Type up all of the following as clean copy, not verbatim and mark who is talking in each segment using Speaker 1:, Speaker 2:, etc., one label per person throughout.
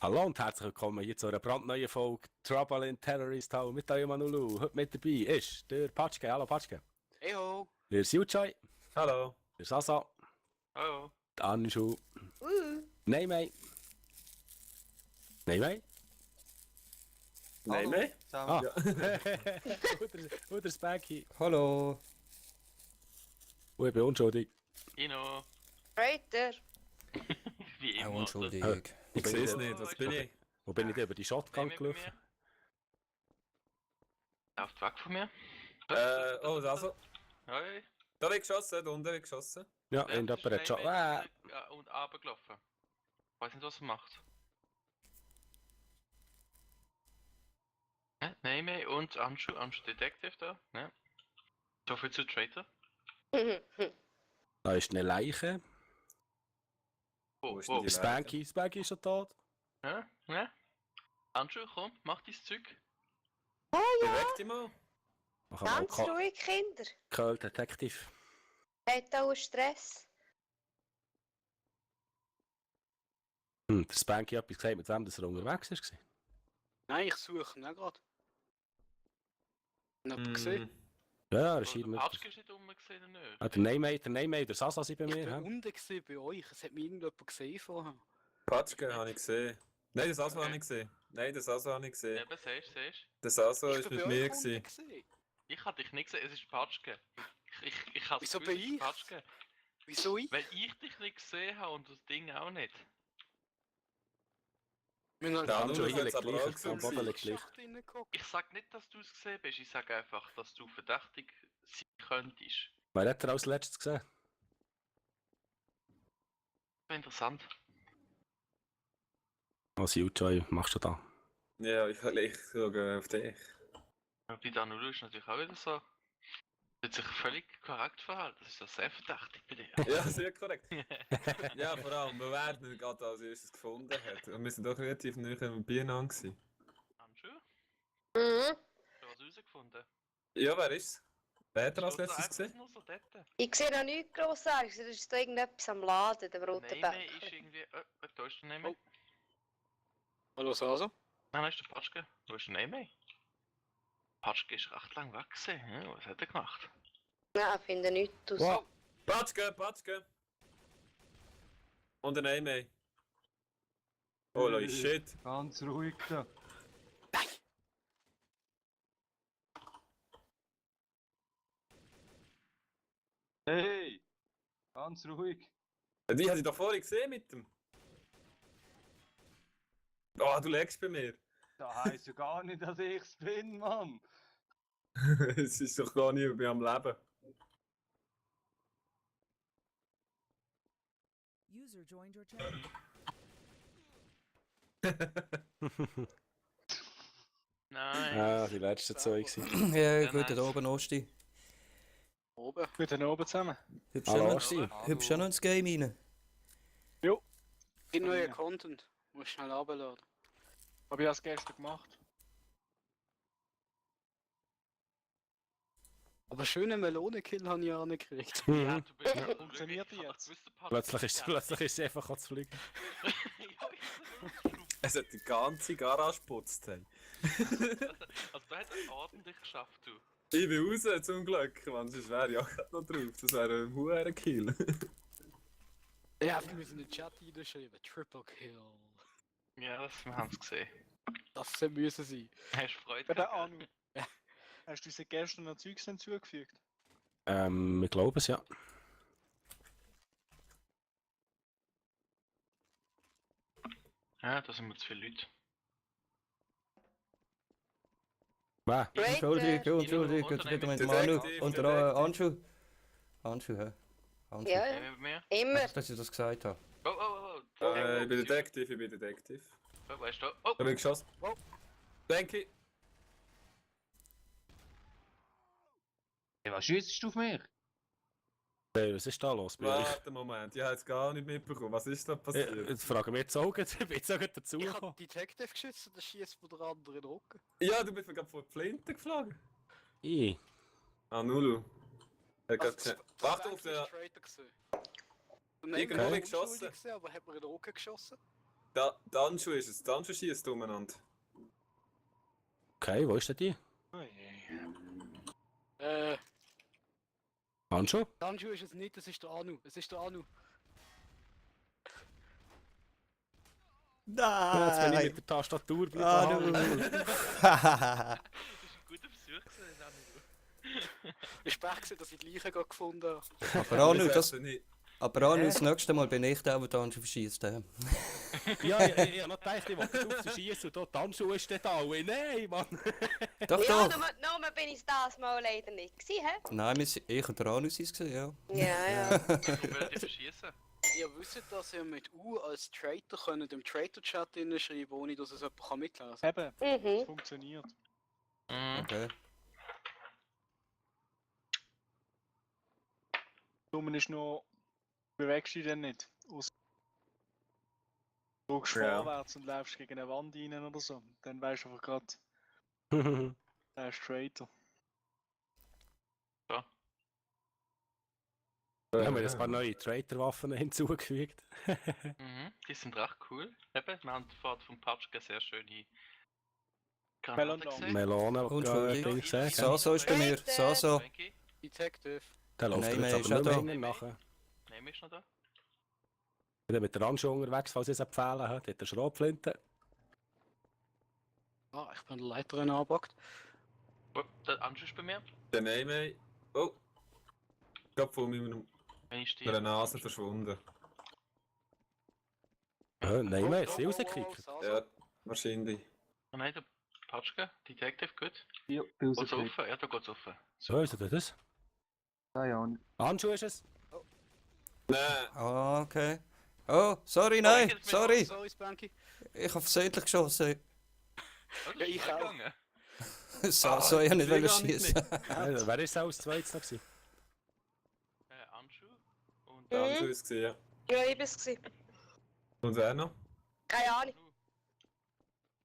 Speaker 1: Hallo und herzlich willkommen hier zu einer brandneuen Folge Trouble in Terrorist Town mit eurem Manulu. Heute mit dabei ist der Patschke. Hallo Patschke.
Speaker 2: Heyo.
Speaker 1: Der Siuchai.
Speaker 3: Hallo.
Speaker 1: Der Sasa.
Speaker 2: Hallo.
Speaker 1: Der Anschu. Neymay. Neymay?
Speaker 3: Nein mehr?
Speaker 1: Ah.
Speaker 3: Ja.
Speaker 1: Und der Spanky.
Speaker 4: Hallo.
Speaker 1: Und ich bin unschuldig.
Speaker 2: Ino.
Speaker 5: Reiter.
Speaker 2: Wie immer.
Speaker 4: Unschuldig.
Speaker 3: Ich sehe es nicht, was bin ich?
Speaker 1: Wo bin ich denn über die Shotgun gelaufen?
Speaker 2: Lauft weg von mir.
Speaker 3: Oh, also.
Speaker 2: Hoi.
Speaker 3: Da wird geschossen, da unten wird geschossen.
Speaker 1: Ja, irgendjemand hat schon...
Speaker 2: Und runtergelaufen. Ich weiß nicht, was er macht. Nein mehr und Anschu Detective da. Ja. So viel zu Traitor.
Speaker 1: Da ist eine Leiche.
Speaker 3: Wo ist denn die
Speaker 1: Spanky ist schon tot.
Speaker 2: Ja, ja. Anschu, komm, mach dein Zeug.
Speaker 3: Beweg dich mal.
Speaker 1: Machen wir
Speaker 5: Ganz ruhig, Kinder.
Speaker 1: Curl Detective.
Speaker 5: Hat auch Stress.
Speaker 1: Der Spanky hat etwas gesagt, mit wem dass er unterwegs war.
Speaker 6: Nein, ich suche ihn auch gerade. Jemand gesehen?
Speaker 1: Ja, er
Speaker 2: Der
Speaker 1: scheint mir...
Speaker 2: Patschke ist nicht rumgesehen, oder nicht?
Speaker 1: Ah, der Neymay, der Sasa sind bei
Speaker 6: Ich
Speaker 1: mir.
Speaker 6: bin
Speaker 1: hä?
Speaker 6: unten gewesen bei euch. Es hat mich irgendjemand gesehen vorher.
Speaker 3: Patschke habe ich gesehen. Nein, das Aso habe ich gesehen. Nein, das Aso habe ich gesehen.
Speaker 2: Eben, siehst du.
Speaker 3: Das Aso
Speaker 6: Ich
Speaker 3: ist
Speaker 6: bin
Speaker 3: mit
Speaker 6: bei
Speaker 3: mir
Speaker 6: euch unten
Speaker 3: gewesen.
Speaker 6: gesehen.
Speaker 2: Ich habe dich nicht gesehen, es ist Patschke. Ich habe
Speaker 6: Wieso
Speaker 2: es
Speaker 6: bin
Speaker 2: gewusst, es ist
Speaker 6: ich?
Speaker 2: Patschke.
Speaker 6: Wieso ich?
Speaker 2: Weil ich dich nicht gesehen habe und das Ding auch nicht.
Speaker 6: Wir haben
Speaker 3: Der
Speaker 6: halt
Speaker 3: andere
Speaker 1: hier
Speaker 3: hat es aber
Speaker 1: liegt
Speaker 3: auch
Speaker 1: gleich, am
Speaker 3: gesehen.
Speaker 1: Boden liegt gleich.
Speaker 6: Schacht reingeguckt.
Speaker 2: Ich sag nicht, dass du es gesehen bist, ich sage einfach, dass du verdächtig sein könntest.
Speaker 1: Wer hat er als letztes gesehen?
Speaker 2: Interessant.
Speaker 1: Was Joy machst du da?
Speaker 3: Ja, ich schaue auf dich.
Speaker 2: Ja, bei Danulu ist natürlich auch wieder so. Wird sich völlig korrekt verhalten. Das ist ja sehr verdächtig bei dir.
Speaker 3: Ja, sehr korrekt. Ja, vor allem, wir werden gerade als erstes gefunden hat. Und wir sind doch relativ nahe am Biernang gewesen.
Speaker 2: Anschu?
Speaker 5: Mhm.
Speaker 2: Du hast rausgefunden.
Speaker 3: Ja, wer ist's? Wer hat er als
Speaker 2: Steht da
Speaker 3: letztes
Speaker 2: einfach
Speaker 3: gesehen?
Speaker 2: nur so dort.
Speaker 5: Ich sehe noch nichts Grossartiges. Da ist da irgendetwas am Laden, der rote
Speaker 2: Nein,
Speaker 5: Bäcker.
Speaker 2: ist irgendwie. Da ist der Name.
Speaker 6: Oh. Hallo Sasa?
Speaker 2: Nein, da ist der Patschke. Wo ist der Name? Patschke ist recht lang weg gewesen. Ja, was hat er gemacht?
Speaker 5: Nein, ich finde nichts aus.
Speaker 1: Wow.
Speaker 3: Patschke! Und ein Name. Holy shit.
Speaker 4: Ganz ruhig da. Hey! Ganz ruhig.
Speaker 3: Die hatte ich doch vorhin gesehen mit dem. Oh, du legst bei mir.
Speaker 4: Das heisst ja gar nicht, dass ich's bin, Mann.
Speaker 3: Es ist doch gar nicht über am Leben.
Speaker 7: User joined your channel.
Speaker 2: Nein.
Speaker 1: Ah, die letzten zwei gewesen.
Speaker 4: Ja,
Speaker 2: Ja,
Speaker 4: gut, da
Speaker 2: nice.
Speaker 4: oben Osti.
Speaker 6: Oben. Guten Abend zusammen.
Speaker 4: Hübsch
Speaker 1: Hallo,
Speaker 4: schon noch-
Speaker 1: Osti.
Speaker 4: hübsch schon noch ins Game rein.
Speaker 6: In neuen Content. Muss schnell runterladen.
Speaker 8: Hab ich das gestern gemacht?
Speaker 6: Aber schönen Melonenkill habe ich auch nicht gekriegt.
Speaker 2: Ja,
Speaker 1: Mhm.
Speaker 2: du bist
Speaker 8: Funktioniert
Speaker 2: Funktioniert
Speaker 8: die jetzt?
Speaker 1: Plötzlich ist sie einfach zu fliegen.
Speaker 3: Es hat die ganze Garage geputzt. Hey.
Speaker 2: Also, du hättest es ordentlich geschafft, du.
Speaker 3: Ich bin raus zum Glück, man, sonst wäre ich auch grad noch drauf. Das wäre ein hoher Kill.
Speaker 6: Ja, wir müssen in den Chat reinschreiben. Triple Kill.
Speaker 2: Ja, wir haben es gesehen.
Speaker 6: Das müssen sie.
Speaker 2: Hast du Freude
Speaker 8: Bei der
Speaker 2: gehabt?
Speaker 8: Anu. Hast du seit gestern noch Zeugs hinzugefügt?
Speaker 1: Ich glaube es, ja.
Speaker 2: Ja, da sind wir zu viele Leute.
Speaker 1: Wer?
Speaker 4: Entschuldigung, jetzt wieder mit dem Manu.
Speaker 3: Detektiv,
Speaker 4: Und der
Speaker 3: Detektiv.
Speaker 4: Anschu. Anschu, hä? Anschu.
Speaker 5: Ja,
Speaker 2: Nehmen wir mehr?
Speaker 5: immer.
Speaker 4: Dass ich das gesagt habe.
Speaker 2: Oh.
Speaker 3: Ich bin Detektiv.
Speaker 2: Oh, weißt du? Oh,
Speaker 3: Da bin ich geschossen.
Speaker 6: Oh.
Speaker 3: Denke.
Speaker 4: Hey, was schießt du auf mich?
Speaker 1: Hey, was ist da los bei euch?
Speaker 3: Warte, Moment, ich habe jetzt gar nicht mitbekommen. Was ist da passiert?
Speaker 1: Jetzt fragen wir jetzt auch, ich bin jetzt auch dazu
Speaker 6: Ich habe
Speaker 1: gekommen.
Speaker 6: Detective geschossen, der schießt von der anderen Rücken.
Speaker 3: Ja, du bist mir gerade vor die Flinte geflogen.
Speaker 1: Ich?
Speaker 3: Ah, null.
Speaker 6: Also,
Speaker 3: Warte auf den.
Speaker 6: Traitor gesehen.
Speaker 3: Irgendwo
Speaker 6: Nein,
Speaker 3: geschossen.
Speaker 6: aber hat mir in den Rücken geschossen.
Speaker 3: Die Handschuhe ist es. Die Handschuhe schießt umeinander.
Speaker 1: Okay, wo ist denn die?
Speaker 8: Oh je.
Speaker 1: Handschuh?
Speaker 6: Danju ist es nicht, es ist der Anu. Es ist der Anu.
Speaker 1: Ja, jetzt bin ich
Speaker 4: Nein!
Speaker 1: mit der Tastatur bei
Speaker 4: Ah,
Speaker 1: der Hand.
Speaker 4: du!
Speaker 2: Das ist ein guter Versuch gewesen, Danu.
Speaker 6: Ich war gesehen, dass ich die Leiche gerade gefunden habe.
Speaker 4: Aber Anu,
Speaker 3: Wir
Speaker 4: das,
Speaker 3: sollten nicht-
Speaker 4: aber Anu, das nächste Mal bin ich der, der die Handschuhe verschießt.
Speaker 1: Ja, ich hab noch gedacht, ich wollte drauf schießen und da die Handschuhe ist dann da. Und nein, Mann.
Speaker 4: Doch,
Speaker 5: Ja,
Speaker 4: doch!
Speaker 5: nur bin ich das mal leider nicht gewesen, hä?
Speaker 4: Nein, ich und der Anu sind es gewesen, ja.
Speaker 5: Ja, ja.
Speaker 2: Warum wollt ihr verschießen?
Speaker 6: Ihr wisst, dass ihr mit U als Traitor könnt im Traitor-Chat schreiben, ohne dass es jemand mitlesen kann.
Speaker 8: Eben,
Speaker 5: Mhm.
Speaker 8: es funktioniert.
Speaker 2: Mhm.
Speaker 4: Okay.
Speaker 8: Dumm ist nur, bewegst du dich dann nicht. Du drückst
Speaker 3: Ja.
Speaker 8: vorwärts und läufst gegen eine Wand rein oder so. Dann weißt du einfach gerade, der ist Traitor.
Speaker 1: Wir haben jetzt ein paar neue Traitor-Waffen hinzugefügt.
Speaker 2: Mhm. Die sind recht cool. Eben, wir haben vorhin vom Patschke sehr schöne
Speaker 8: Melon
Speaker 2: Granaten
Speaker 8: Long.
Speaker 2: gesehen.
Speaker 1: Melone,
Speaker 4: Entschuldigung.
Speaker 1: Ding gesehen.
Speaker 4: So ist bei mir. So.
Speaker 2: Frankie,
Speaker 6: Detective.
Speaker 1: Der läuft
Speaker 4: Nein,
Speaker 1: jetzt
Speaker 4: ist
Speaker 1: aber
Speaker 4: auch
Speaker 1: nicht
Speaker 4: da.
Speaker 1: mehr nachher.
Speaker 2: Nehme ich noch da?
Speaker 1: Ich bin mit der Handschuhe unterwegs, falls ich es empfehlen habe. Dort der Schrotflinte.
Speaker 6: Ah, ich bin der Leiter angepackt.
Speaker 2: Oh, der Anschluss bei mir.
Speaker 3: Der Name. Oh! Ich glaube, von meiner
Speaker 2: Wenn ich stehe.
Speaker 3: Nase verschwunden.
Speaker 1: Nein, wir jetzt rausgekickt.
Speaker 3: Ja, wahrscheinlich.
Speaker 2: Oh nein, der Patschke, Detective, gut.
Speaker 8: Ja,
Speaker 2: Geht's offen? Ja, da geht's offen.
Speaker 1: So ist das. Handschuhe ist es.
Speaker 3: Nein!
Speaker 4: Ah, okay. Oh, sorry, nein,
Speaker 2: jetzt mit-
Speaker 4: sorry.
Speaker 6: Sorry, Spanky.
Speaker 4: Ich habe versehentlich geschossen.
Speaker 2: Oh, das
Speaker 6: Ja,
Speaker 2: ist
Speaker 6: ich
Speaker 2: schnell
Speaker 6: auch.
Speaker 2: gegangen.
Speaker 4: So, ich nicht
Speaker 3: will
Speaker 4: wollen
Speaker 3: gar nicht
Speaker 4: schießen.
Speaker 1: Ja, wer ist als zweites noch gewesen?
Speaker 2: Anschuh und
Speaker 3: Der Handschuhe ist gesehen, ja.
Speaker 5: Ja, ich bin's gewesen.
Speaker 3: Und wer noch?
Speaker 5: Keine Ahnung.
Speaker 2: Anu.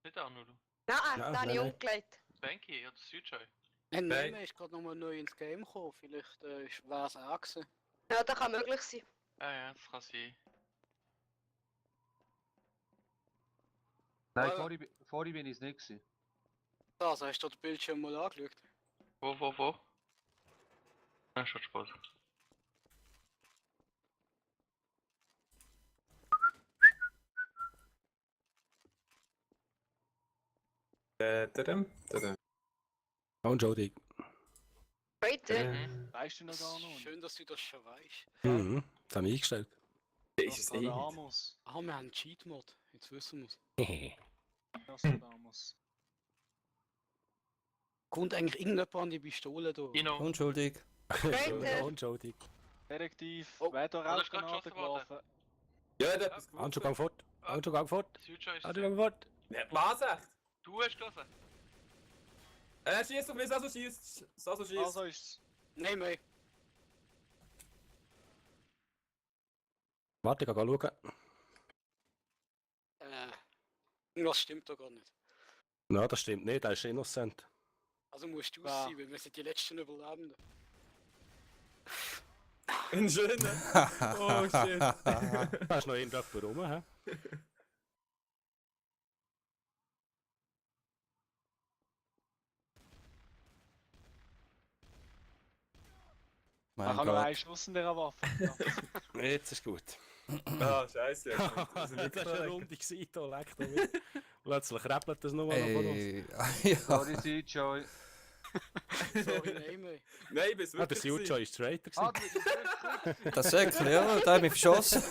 Speaker 2: Nicht Anu, du.
Speaker 5: Nein,
Speaker 1: Ja,
Speaker 5: da habe ich
Speaker 1: nein.
Speaker 5: umgelegt.
Speaker 2: Banky oder Südschei.
Speaker 6: Nein,
Speaker 3: Nein.
Speaker 6: ist gerade nochmal neu ins Game gekommen. Vielleicht wäre es auch gewesen.
Speaker 5: Ja, das kann möglich sein.
Speaker 2: Ah ja, das kann sein.
Speaker 9: Nein,
Speaker 6: Ah.
Speaker 9: vorhin bin ich es nicht gewesen.
Speaker 6: Also, hast du den Bildschirm mal angeschaut?
Speaker 2: Wo? Ah, schon Spaß.
Speaker 3: Tadam.
Speaker 1: Oh, Entschuldigung.
Speaker 5: Traitor?
Speaker 2: Mhm.
Speaker 8: Weißt du noch gar nicht?
Speaker 6: Schön, dass du das schon weißt.
Speaker 1: Mhm. Das habe ich eingestellt.
Speaker 3: Ist es eh nicht.
Speaker 8: Nostradamus.
Speaker 6: Ah, wir haben einen Cheat-Mod. Jetzt wissen wir es.
Speaker 8: Nostradamus.
Speaker 6: Kommt eigentlich irgendjemand an die Pistole da?
Speaker 2: Ino.
Speaker 4: Unschuldig.
Speaker 5: Traitor?
Speaker 1: Oh, Entschuldigung.
Speaker 8: Detektiv,
Speaker 6: Oh,
Speaker 8: wer hat da
Speaker 2: das ist grad
Speaker 8: Rauchgranaten
Speaker 2: geschossen worden.
Speaker 8: geworfen?
Speaker 3: Ja, der hat etwas
Speaker 1: Handschuh, gang fort. Handschuh, gang fort.
Speaker 2: Südschei ist
Speaker 1: Handschuh, gang fort.
Speaker 3: Was echt?
Speaker 2: Du hast gelesen.
Speaker 3: Schießt auf mich, Sasso schießt. Sasso schießt.
Speaker 8: Also ist's.
Speaker 6: Nein, mehr.
Speaker 1: Warte, ich kann schauen.
Speaker 6: Das stimmt doch gar nicht.
Speaker 1: Nein, das stimmt nicht, er ist innocent.
Speaker 6: Also musst du es
Speaker 8: Ah.
Speaker 6: sein, weil wir sind die letzten Überlebenden.
Speaker 3: Ein schöner. Oh shit.
Speaker 1: Da ist noch irgendjemand rum, hä?
Speaker 8: Man
Speaker 4: Mein
Speaker 8: kann nur einen
Speaker 4: Gott.
Speaker 8: Schuss in dieser Waffe. Ja.
Speaker 1: Jetzt ist gut.
Speaker 3: Ah, scheiße.
Speaker 1: Das war eine Runde gewesen, da leckt er mich. Plötzlich rappelt das nochmal noch von uns.
Speaker 4: Ja.
Speaker 9: Sorry, Südscheu.
Speaker 6: Sorry, nein, mehr.
Speaker 3: Nein, bis
Speaker 1: Ah, der
Speaker 3: wirklich.
Speaker 1: Sujo ist Traitor
Speaker 9: Ah,
Speaker 1: gewesen.
Speaker 9: du bist wirklich.
Speaker 4: Das Säckchen, ja, der hat mich verschossen.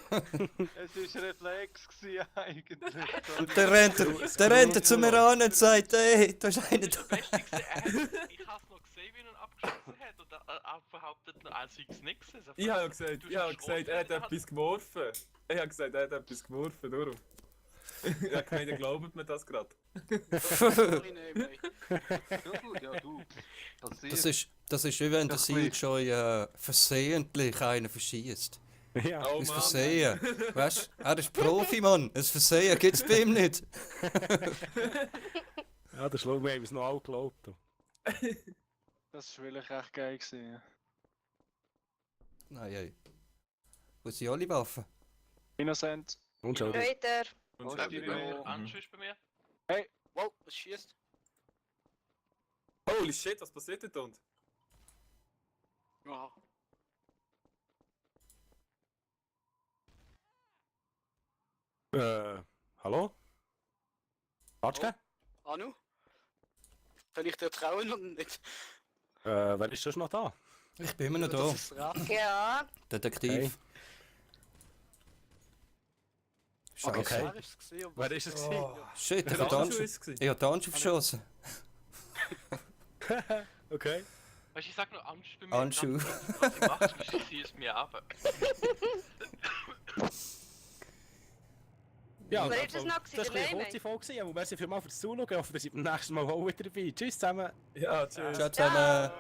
Speaker 8: Es war Reflex gewesen, eigentlich.
Speaker 4: Und der rennt zu mir an und sagt, ey, du hast einen
Speaker 2: Das Beste gesehen, ich hab's noch gesehen, wie er ihn abgeschossen hat und er behauptet noch, er sei es nicht gesehen.
Speaker 3: Ich habe gesagt, er hat etwas geworfen. Ich habe gesagt, er hat etwas geworfen, darum. Ich habe gemeint, ihr glaubt mir das gerade.
Speaker 6: Sorry, nein, mehr.
Speaker 9: Ja, gut, ja, du. Passiert.
Speaker 4: Das ist wie wenn der
Speaker 9: Doch, ein
Speaker 4: Südscheu versehentlich einen verschießt.
Speaker 1: Ja.
Speaker 3: Oh
Speaker 4: Das
Speaker 3: Mann.
Speaker 4: Versehen. Weißt du, er ist Profi, Mann. Das Versehen gibt's bei ihm nicht.
Speaker 1: Ja, der schlug mir, haben es noch alle geglaubt.
Speaker 8: Das war wirklich echt geil gewesen. Ja.
Speaker 4: Nein, ey. Wo sind alle Waffen?
Speaker 8: Innocent.
Speaker 1: Unschuldig.
Speaker 5: Traitor?
Speaker 3: Und
Speaker 8: Oh,
Speaker 3: Happy
Speaker 8: die
Speaker 3: Birthday.
Speaker 8: Memo.
Speaker 2: Anschu ist bei mir.
Speaker 6: Wow, es schießt.
Speaker 3: Holy shit, was passiert dort unten?
Speaker 6: Ja.
Speaker 1: Hallo? Patschke?
Speaker 6: Anu? Soll ich dir trauen oder nicht?
Speaker 1: Wer ist sonst noch da?
Speaker 4: Ich bin immer noch
Speaker 6: Das
Speaker 4: da.
Speaker 6: ist das Rat.
Speaker 5: Ja,
Speaker 4: Detektiv. Scheiße.
Speaker 1: Okay.
Speaker 6: Wer ist es gewesen?
Speaker 1: Wer ist es gewesen?
Speaker 4: Shit, ich
Speaker 3: Der
Speaker 4: hab
Speaker 3: Anschu
Speaker 4: den
Speaker 3: ist es.
Speaker 4: Ich hab den Anschu verschossen.
Speaker 1: Okay.
Speaker 2: Weißt du, ich sag nur Anschu bei mir.
Speaker 4: Anschu.
Speaker 2: Was sie macht, ich ziehe es mir ab.
Speaker 1: Ja,
Speaker 5: Wer ist das noch gewesen?
Speaker 1: Das war
Speaker 5: Der
Speaker 1: eine
Speaker 5: Meme?
Speaker 1: kurze Folge, aber merci vielmals fürs Zuschauen. Ich hoffe, ihr seid beim nächsten Mal auch wieder dabei. Tschüss zusammen.
Speaker 3: Ja, tschüss.
Speaker 4: Ciao zusammen.